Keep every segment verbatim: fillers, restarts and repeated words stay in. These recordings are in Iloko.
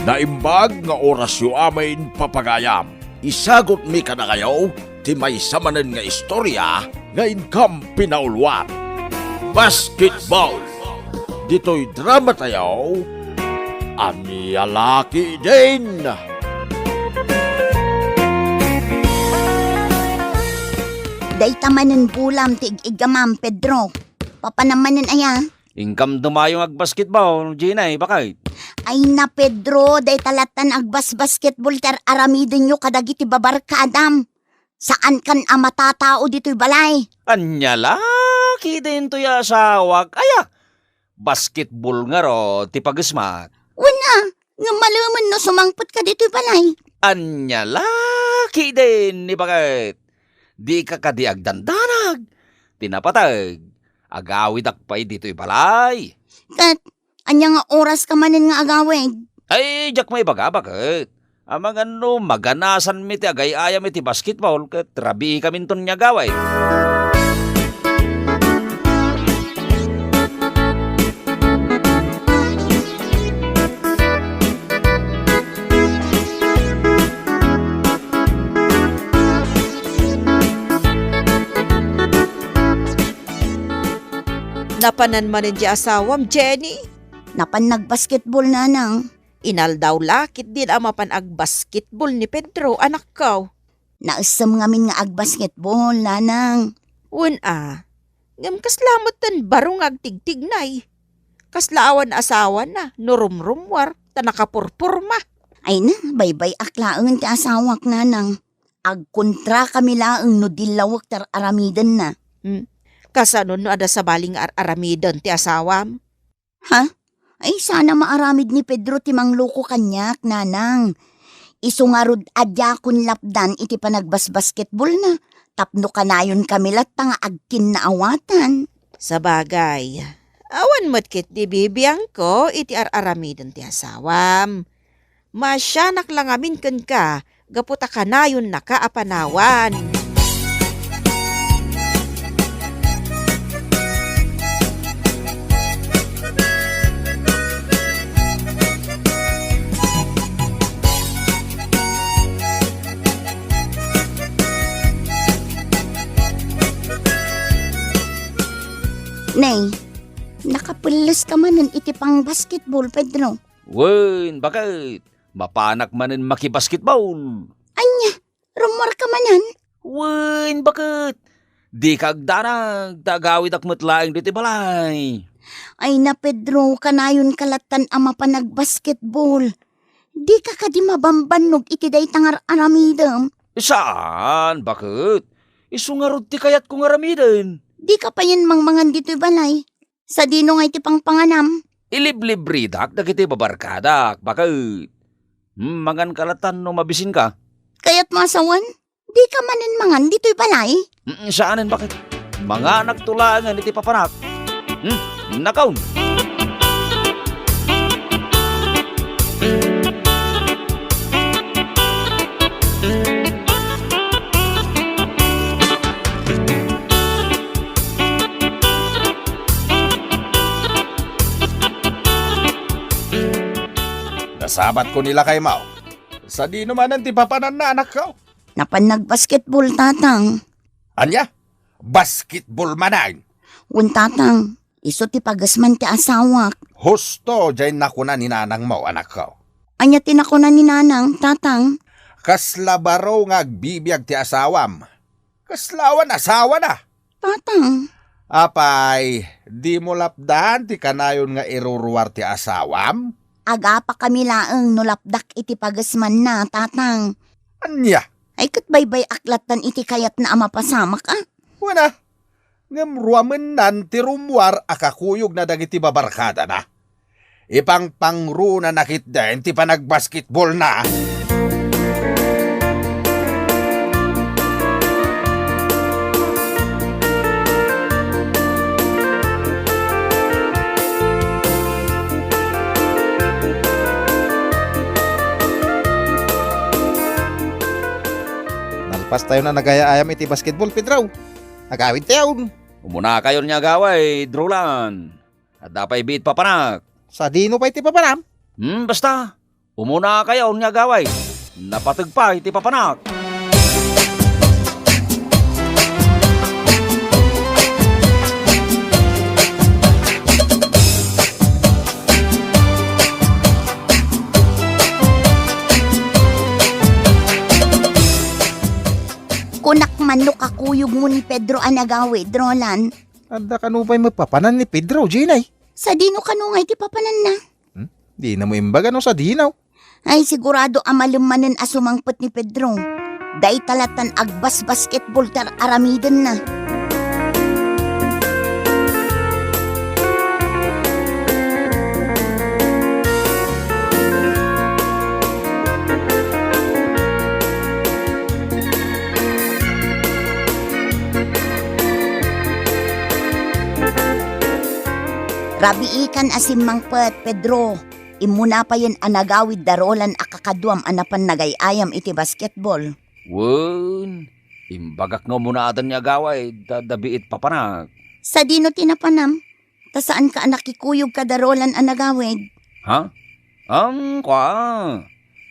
Naimbag nga orasyo amin, papagayam. Isagutmi kadakayo ti maysa manen nga istoria nga inkam pinauluan. Basketball. Ditoy dramatayo, ania la ketdin? Dayta manen bolam ti ig-iggamam, Pedro. Papanam manen aya? Inkam dumayo nga agbasketball, Jenny, baket? Ay na, Pedro, dayta latta nga agbasbasketball ti ar-aramidenyo kadagiti babarkadam. Saankan a matatao ditoy balay. Ania la ketdin toy a asawak, aya? Basketball ngarud ti pagesmat. Wen a, ngem malemen no sumangpetka ditoy balay. Ania la ketdin, baket? Dika kadi agdandanag? Ti napateg, agawidak pay ditoy balay. Ket ania nga oraska manen nga agawid? Ay, diak maibaga, baket. Amangan no maganasanmi ti agay-ayam iti basketball ket rabiikaminton nga agawid. Napanan manen ti asawam, Jenny? Napan nagbasketball, nanang. Inaldaw la ketdin a mapan agbasketball ni Pedro, anakko. Naessem ngamin nga agbasketball, nanang. Wen a, ngem kasla met ti baro nga agtigtignay. Kasla awan asawana no rumrummuar ta nakapurpurma. Ay na, baybay-ak laeng ti asawak, nanang. Agkontrakami laeng no dillawek ti ar-aramidenna. Hmm. Kasano no adda sabali nga ar-aramiden ti asawam? Ha? Ay, saan a maaramid ni Pedro ti mangloko kaniak, nanang. Isu ngarud a diakon lapdan iti panagbasbasketballna, tapno kanayonkami latta nga agkinnaawatan. Sabagay, awan met ketdi bibiangko iti ar-aramiden ti asawam. Maasianak la ngamin kenka gapu ta kanayonnaka a panawan. Nay, nakapelleska manen iti pangbasketball, Pedro. Wen, baket? Mapanak manen makibasketball. Ania? Rummuarka manen? Wen, baket? Dika agdanag, ta agawidak met laeng ditoy balay. Ay na, Pedro, kanayonka lattan a mapan agbasketball. Dika kadi mabambannog iti dayta nga ar-aramidem? Saan, baket? Isu ngarud ti kayatko nga aramiden. Dika payen mangmangan ditoy balay? Sadino ngay ti pangpanganam? Iliblibredak dagiti babarkadak, baket. Hmm, manganka lattan no mabisinka. Kayatmo a sawen? Dika manen mangan ditoy balay? Mm, saanen, baket? Manganakto laengen iti papanak. Hmm, nakaon. Nasabatko ni lakaymo. Sadino manen ti papananna, anakko? Napan nagbasketball, tatang. Ania? Basketball manen? Wen, tatang. Isu ti pagesman ti asawak. Husto diay nakuna ni nanangmo, anakko. Ania ti nakuna ni nanang, tatang? Kasla baro nga agbibiag ti asawam. Kasla awan asawana. Tatang. Apay, dimo lapdan ti kanayon nga iruruar ti asawam? Agapakami laeng no lapdak iti pagesmanna, tatang. Ania? Ay, ket baybay-ak lattan iti kayatna a mapasamak, a? Wen a, ngem ruamennan ti rummuar a kakuyogna dagiti babarkadana. Ipangpangrunana ketdin ti panagbasketballna. Nalpastayon a nagayayam iti basketball, Pedro. Agawidtayon. Umunakayon nga agawid, Roland. Adda pay biit papanak. Sadino pay ti papanam? Hmm, basta. Umunakayon nga agawid. Napateg pay ti papanak. Kunak man no kakuyogmo ni Pedro a nagawid, Roland. Adda kano pay mapapanan ni Pedro, Jenay? Sadino kano ngay ti papananna? Hmm? Dinamo imbaga no sadino. Ay, sigurado a malem manen a sumangpet ni Pedro. Dayta lattan agbasbasketball ti ar-aramidenna. Rabiikan a simmangpet, Pedro. Immuna payen a nagawid da Roland a kakaduam a napan nagay-ayam iti basketball. Wen, imbagak nga umunadan nga agawid, ta adda biit papanak. Sadino ti napanam? Ta saanka a nakikuyog kada Roland a nagawid? Ha? Ang kua,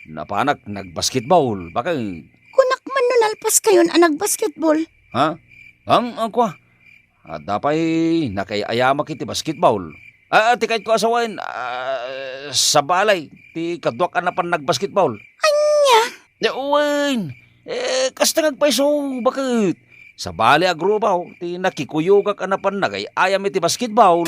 napanak nagbasketball, bakit? Kunak man no nalpaskayon a nagbasketball. Ha? Ang, ang kua, adda pay nakay-ayamak iti basketball. Ah, ti kayatko a sawen, ah, sabali ti kaduak a napan nagbasketball. Ania? Eh, wen. Eh, kasta nga agpayso, bakit? Sabali a grupo ti nakikuyogak a napan nagay-ayam iti basketball.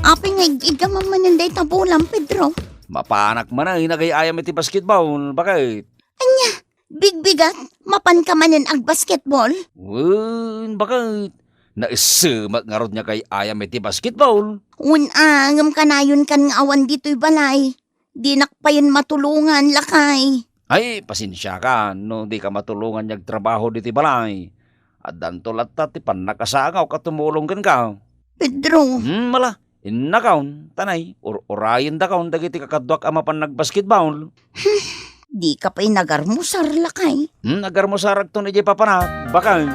Apay nga ig-igam manen dayta bolam, Pedro? Mapanak manen nagay-ayam iti basketball, bakit? Ania? Bigbigat, mapanka manen agbasketball? Wen, bakit? Naissemak ngarud nga kay ayam iti basketball. Wen a, ngem kanayonkan nga awan ditoy balay. Dinak payen matulongan, lakay. Ay, pasensiakan no dika matulongan nga agtrabaho ditoy balay. Addanto latta ti pannakasangaw a tumulong kenka. Pedro. Hmm, mala. Innakon, tanay, ur-urayendakon dagiti kakaduak a mapan nagbasketball. Dika pay nagarmusar, lakay. Hmm, nagarmusarakton idiay papanak, bakit?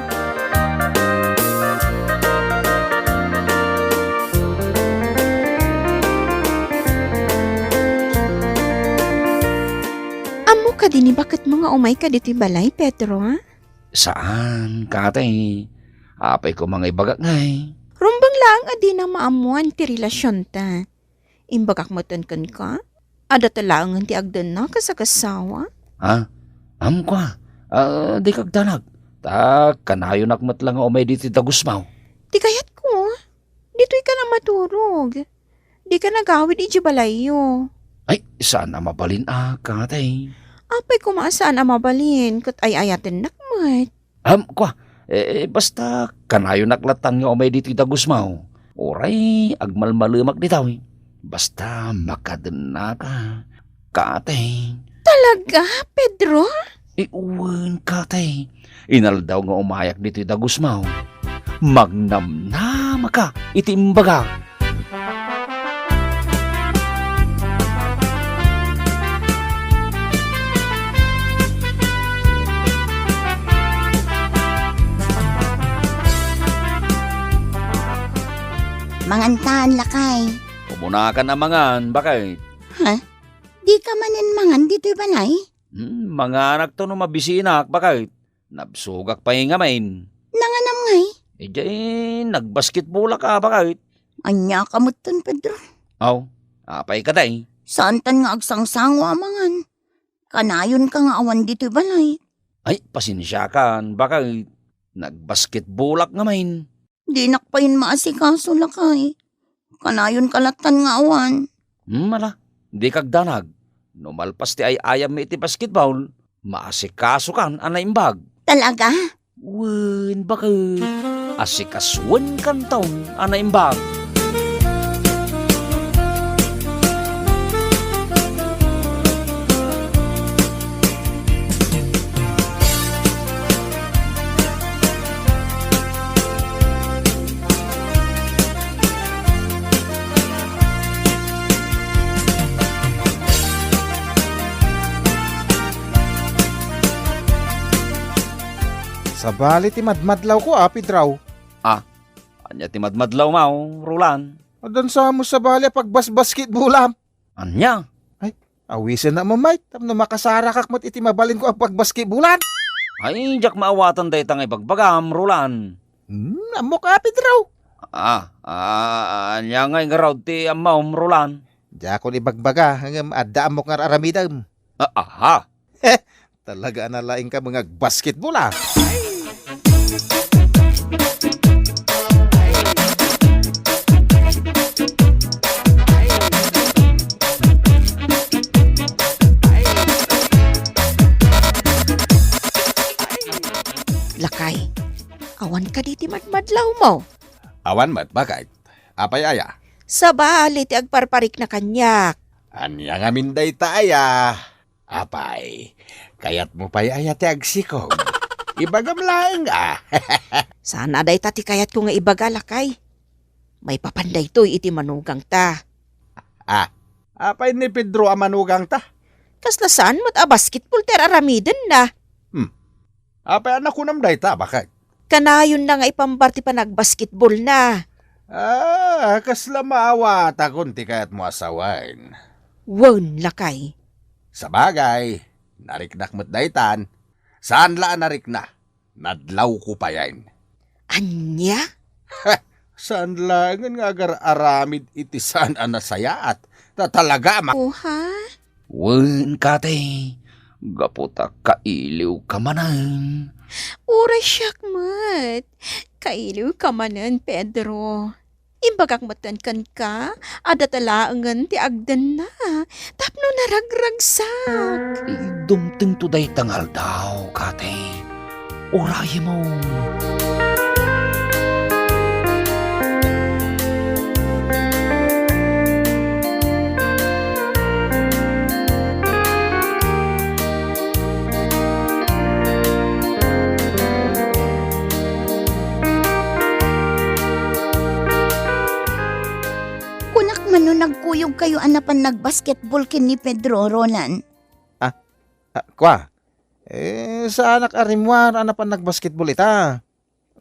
Ammo kadi ni baketmo nga umayka ditoy balay, Pedro, ha? Saan, katay. Apay koma nga ibagak ngay? Rumbeng laeng a dina maammoan ti relasionta. Imbagak metten kenka, adda ta laengen ti agdennak a sagassawa. Ha? Amko, ah, dika agdanag. Ta kanayonak met la nga umay ditoy dagusmaw. Ti kayatko, ditoyka a maturog. Dika nagawid idiay balayyo. Ay, saan a mabalin a, katay. Apay koma a saan a mabalin, ket ay-ayatennak met. Am, kua, eh, basta kanayonak lattan nga umay ditoy dagusmaw. Uray agmalmalemak ditoy. Basta makadennaka, katay. Talaga, Pedro? Eh, wen, katay. Inaldaw nga umayak ditoy dagusmaw. Magnamnamaka iti imbagak. Mangantan, lakay. Umunakan a mangan, bakit? Ha? Dika manen mangan ditoy balay? Hmm, manganakto no mabisinak, bakit? Nabsogak pay ngamin. Nanganam ngay? Idiay nagbasketballak a, bakit? Ania ka metten, Pedro? Aw, apay kadi? Saantan nga agsangsango a mangan. Kanayonka nga awan ditoy balay. Ay, pasensiakan, bakit? Nagbasketballak ngamin. Dinak payen maasikaso, lakay. Kanayonka lattan nga awan. Hmm, ala, dika agdanag. No malpas ti ay-ayammi iti basketball, maasikasokan a naimbag. Talaga? Wen, bakit? Asikasuenkanton a naimbag. Sabali ti madmadlawko, a, Pedro. Ah, ania ti madmadlawmo, Roland? Addan sa met sabali a pagbasbasketbolam. Ania? Ay, awisennak met, tapno makasarakak met iti mabalinko a pagbasketbolan. Ay, diak maawatan dayta nga ibagbagam, Roland. Hmm, ammok, a, Pedro. Ah, ah, ania ngay ngarud ti ammom, Roland? Diakon ibagbaga, ngem adda ammok nga ar-aramidem. Ah, aha. Talaga a nalaingka nga agbasketbol, a. Lakay, awan kadi ti madmadlawmo? Awan met, bakit? Apay aya? Sabali ti agparparikna kaniak. Ania ngamin dayta aya? Apay, kayatmo pay aya ti agsikog? Ibagam laeng, a. Saan a dayta ti kayatko nga ibaga, lakay. Maipapan daytoy iti manugangta. Ah, apay ni Pedro a manugangta? Kasla saan met a basketball ti ar-aramidenna. Hmm. Apay a nakunam dayta, bakit? Kanayonna nga ipambar ti panagbasketballna. Ah, kasla maawatakon ti kayatmo a sawen. Wen, lakay. Sabagay, nariknak met daytan. Saan la a narikna? Nadlawko payen. Ania? Saan laengen nga agar-aramid iti saan a nasayaat. Ta talaga a ma- Oha? Wen, kate, gapu ta kailiwka manen. Uray siak met. Kailiwka manen, Pedro. Imbagak metten kenka, adda ta laengen ti agdenna tapno naragragsak. Dumtengto dayta nga aldaw, kate. Urayemon. Kunak man no nagkuyogkayo a napan nagbasketball ken ni Pedro, Roland. Ah, ah, kua? Eh, saanak a rimmuar a napan nagbasketball ita.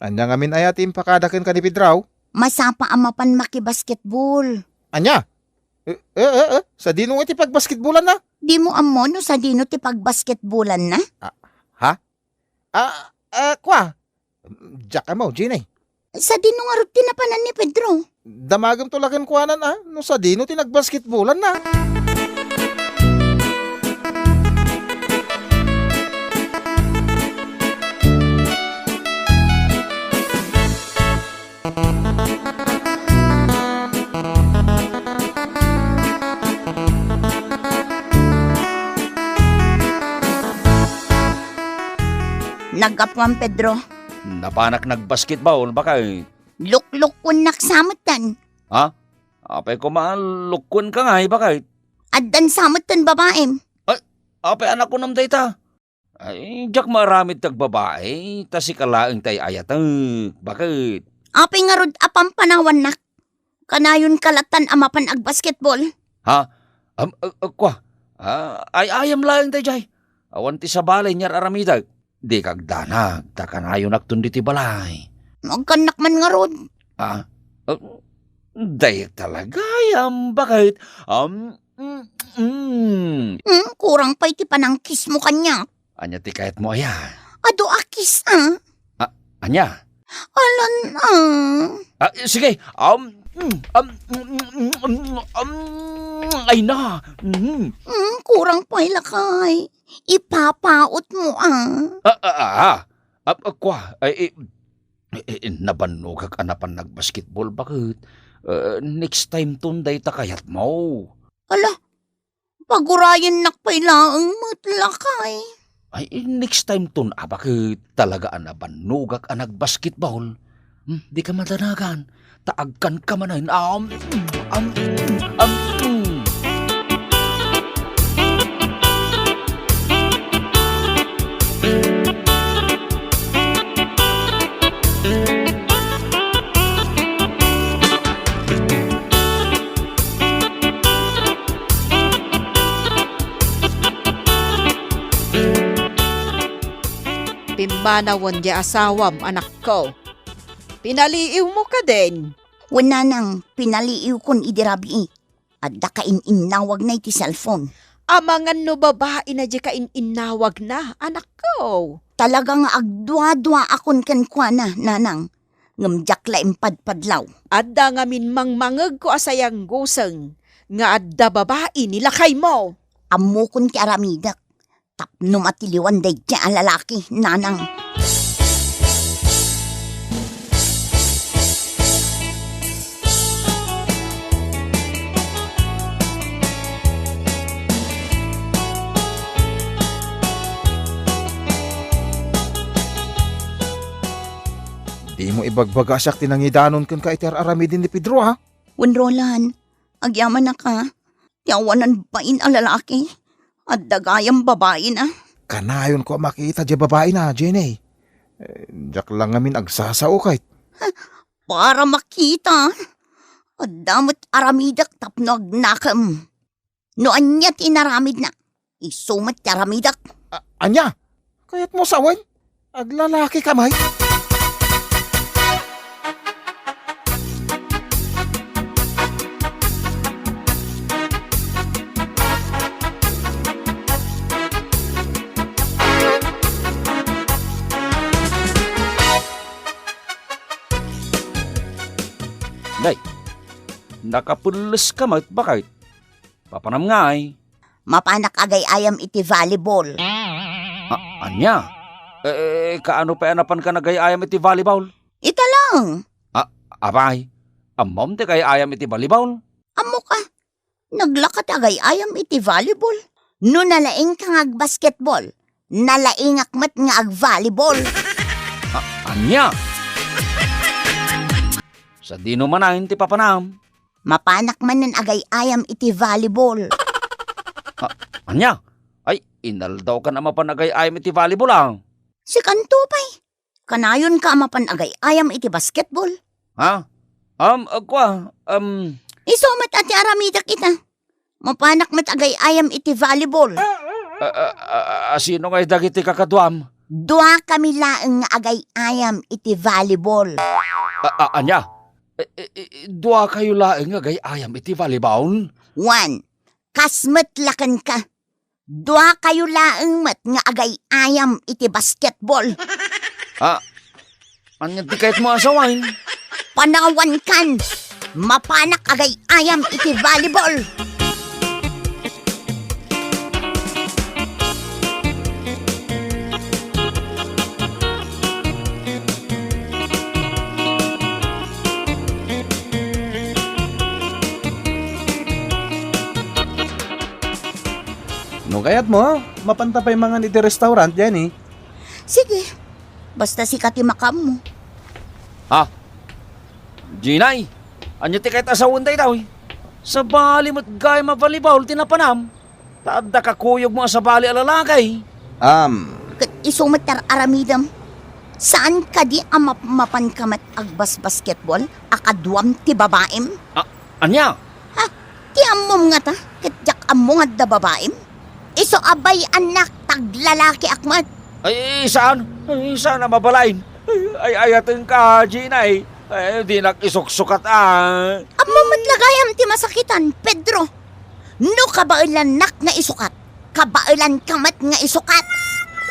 Ania ngamin aya ti impakada kenka ni Pedro? Masapa a mapan makibasketball. Ania? Eh, eh, eh, eh, sadino nga ti pagbasketballanna? Dimo ammo no sadino ti pagbasketballanna? Ah, ha? Ah, ah, kua? Diak ammo, Jenny. Sadino ngarud ti napanan ni Pedro? Damagemto la kenkuana, a, no sadino ti nagbasketballanna. Naggapuam, Pedro. Napanak nagbasketball, bakit? Luklukkuennak sa metten. Ha? Apay koma, lukkuenka ngay, bakit? Addan sa metten babaem. Ay, apay a nakunam dayta? Ay, diak maaramid ti agbabai, ta sika laeng ti ay-ayatek. Bakit? Apay ngarud a pampanawannak? Kanayonka lattan a mapan agbasketball? Ha? Am, a, a, kua? Ah, ay-ayam laeng daydiay. Awan ti sabali nga ar-aramidek. Dika agdanag, ta kanayonakton ditoy balay. Agkannak man ngarud. Ah, ah, dayta la gayam, bakit? Am, mm, mm. Hmm, kurang pay ti panangkismo kaniak. Ania ti kayatmo aya? Adu a kiss, a. Ah, ania? Alan, a. Ah, sige. Am, mm, am, mm, mm, mm, mm, am, ay na. Mm. Hmm, kurang pay lakay. Ipapautmo, a. Ah, ah, ah, ah. Ah, ah, kua, ay, eh, eh, eh, nabannogak a napan nagbasketball, bakit? Eh, next time ton dayta kayatmo. Ala, pagurayennak pay laeng met lakay. Ay, next time ton, a, bakit? Talaga a nabannogak a nagbasketball. Hmm, dika madanagan. Ta agkanka manen. Am, am, am. Manawen diay asawam, anakko. Pinaliiwmo kadin? Wen, nanang, pinaliiwkon idi rabii. Adda kain-innawagna iti cellphone. Amangan no babaina diay kain-innawagna, anakko. Talaga nga agduaduaakon kenkuana, nanang. Ngem diak la impadpadlaw. Adda ngamin mangmangegko a sayangguseng nga adda babai ni lakaymo. Ammokon ti aramidek tapno matiliwan daydiay a lalaki, nanang. Dimo ibagbaga a siak ti nangidanon kenka iti ar-aramiden ni Pedro, a? Wen, Roland, agyamanaka. Ti awanan bain a lalaki, adda gayam babaina. Kanayonko a makita diay babaina, Jenny. Eh, diak la ngamin agsasao ket. Para makita, adda met aramidek tapno agnakem. No ania ti inaramidna, isu met ti aramidek. A-, ania? Kayatmo sawen? Aglalaki ka met? Nay, nakapelles ka met, baket? Papanam ngay? Mapanak agay-ayam iti volleyball. A-, ania? Eh, kaano pay a napanka agay-ayam iti volleyball? Ita lang. A-, apay, ammom ti agay-ayam iti volleyball? Ammoka, naglaka ti agay-ayam iti volleyball. No nalaingka nga agbasketball, nalaingak met nga agvolleyball. A-, ania? Sadino manen ti papanam? Mapanak manen agay-ayam iti volleyball. A-, ania? Ay, inaldawkan a mapan agay-ayam iti volleyball, a. Sikanto pay. Kanayonka a mapan agay-ayam iti basketball. Ha? Um, a, kua, um. Isu met a ti aramidek ita. Mapanak met agay-ayam iti volleyball. A, a, a, a, sino ngay dagiti kakaduam? Dua kami laeng nga agay-ayam iti volleyball. A, a, ania? E, e, e, dua kayo laeng nga agay-ayam iti volleyball? Wen, kas met la kenka. Dua kayo laeng met nga agay-ayam iti basketball. A, ania ti kayatmo a sawen? Panawankan! Mapanak agay-ayam iti volleyball! No kayatmo, mapanta pay mangan iti restaurant, Jenny. Sige, basta sika ti makaammo. Ha? Jenny, ania ti kayat a sawen daytoy? Sabali met gayam a volleyball ti napanam. Ta adda kakuyogmo a sabali a lalaki. Am. Ket isu met ti ar-aramidem. Saan kadi a mapmapanka met agbasbasketball a kaduam ti babaim? A-, ania? Ha? Ti ammom ngata, ket diak ammo nga adda babaim? Isu a bay-annak, ta aglalakiak met. Ay, saan? Ay, saan a mabalin? Ay, ay, ayatenka, Gina, eh. Ay, dinak isuksukat, ah. Ammom met la gayam ti masakitan, Pedro. No kabaelannak nga isukat, kabaelanka met nga isukat.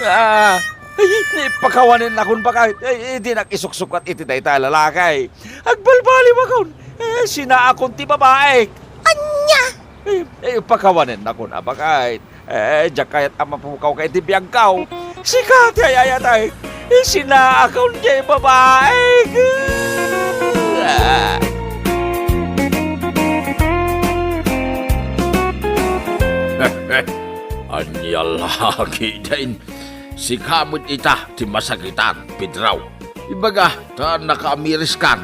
Ah, ay, pakawanennakon, baket. Ay, dinak isuksukat iti dayta a lalaki. Agbalbaliwakon. Eh, sinaakon ti babaik. Ania? Eh, eh, pakawanennakon a, baket. Eh, diak kayat a mapukawka iti biagko. Sika ti ay-ayatek. Sinaakon diay babaik. Ah. Ania la ketdin? Sika met ita ti masakitan, Pedro. Ibaga ta nakaamiriskan.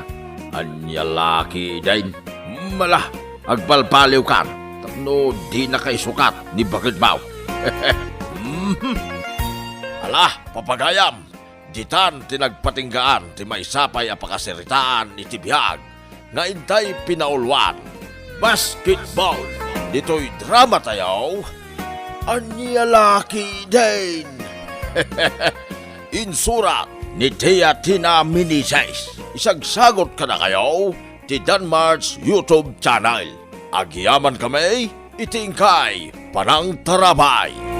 Ania la ketdin? Mala, agbalbaliwkan tapno dinaka isukat ni baketmo. Mhm. Ala, papagayam, ditan ti nagpatinggaan ti maysa pay a pakasaritaan iti biag nga intay pinauluan, basketball, ditoy drama tayo. Ania la ketdin? Insurat ni Tia Tina Meneses. Isagsagot kadakayo ti Danmart's YouTube channel. Agyamankami iti inkay panangtarabay.